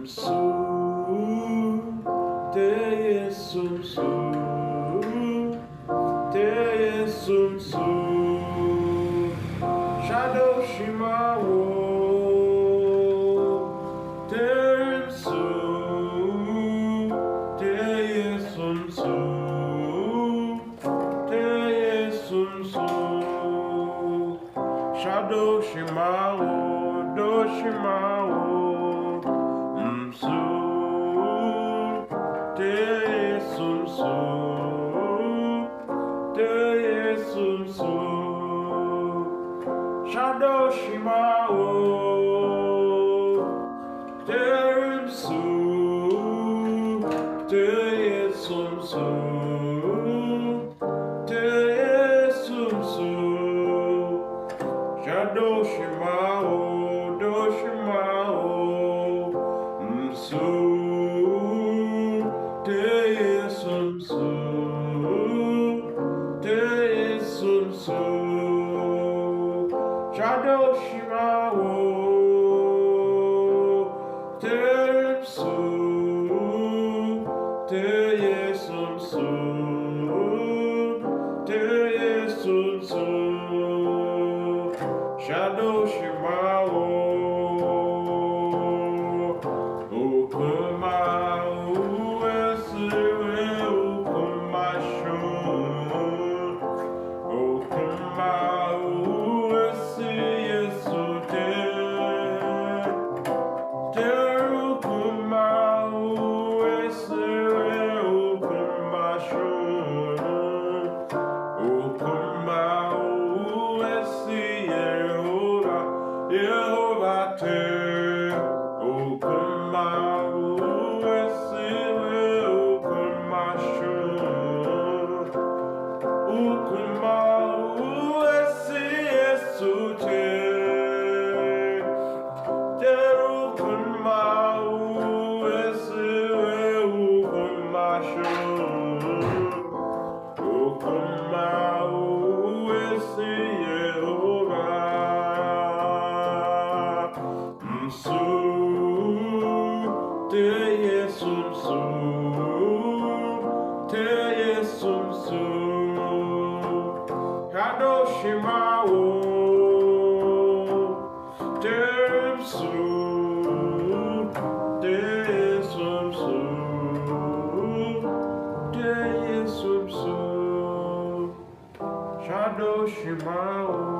Msu Te Yesu Msu Te Yesu Msu Shadow Shima Te Msu Te Yesu Msu Te Yesu Msu Shadow Shima Do Shima Msu Te Yesu Msu Te Yesu Msu Shadow Shima Te Msu Te Yesu Msu Te Yesu Msu Shadow Shima Do Shima Msu Te Yesu Msu Te Yesu Msu Shadow Shima Te Msu Te Yesu Msu Te Yesu Msu Shadow Shima Ukuma Uesiwe Ukuma Shu Ukuma Uesi Yesu Te Te Ukuma Uesiwe Ukuma Shu Ukuma Uesi Yehovah Yehovah Te Ukuma Uesiwe Ukuma Shu Ukuma Uesi Yesu Te Te Ukuma Uesiwe Ukuma Shu Ukuma Uesi Yehovah Msu Te Yesu Msu Te Yesu Msu Shadow Shima Te Msu Te Yesu Msu Te Yesu Msu Shadow Shima.